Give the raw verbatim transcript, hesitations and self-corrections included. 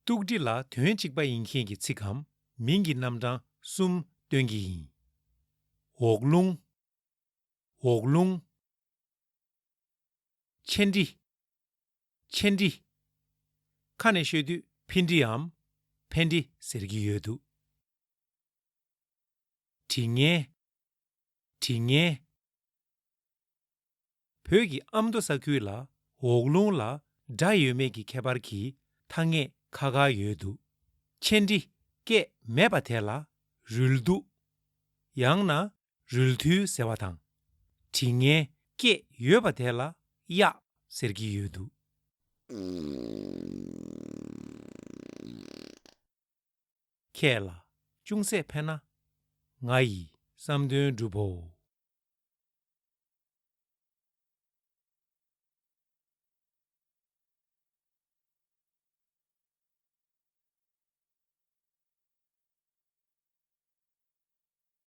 གཏུག་འདྲི་ལ་དོན་གཅིག་པ་ཡིན་མཁན་གྱི་ཚིག་གམ་མིང་གི་རྣམ་གྲངས་གསུམ་སྟོན་གྱི་ཡིན། འོག་རླུང་། འོག་རླུང་། ཆེ་འདྲི། ཆེ་འདྲི། ཁ་ནས་ཤོད་དུས་ཕི་འདྲིའམ་ཕེ་འདྲི་ཟེར་གྱི་ཡོད་འདུག་དྲི་ངན། དྲི་ངན། བོད་ཀྱི་ཨ་མདོ་ས་ཁུལ་ལ་འོག་རླུང་ལ་སྒྲ་ཡོད་མེད་ཀྱི་ཁྱད་པར་གྱིས་ཐ་སྙད་ཁ་ཁ་ཡོད་འདུག་ཆེ་འདྲི་སྐད་མེད་པ་དེ་ལ་རུལ་འདུག་ཡང་ན་རུལ་ཐུལ་ཟེར་བ་དང་། དྲི་ངན་སྐད་ཡོད་པ་དེ་ལ་གཡག་ཟེར་གྱི་ཡོད་འདུག་ཁྱེད་ལ་ཅུང་ཟད་ཕན་ན། ང་ཡི་བསམ་དོན་འགྲུབ་བོ།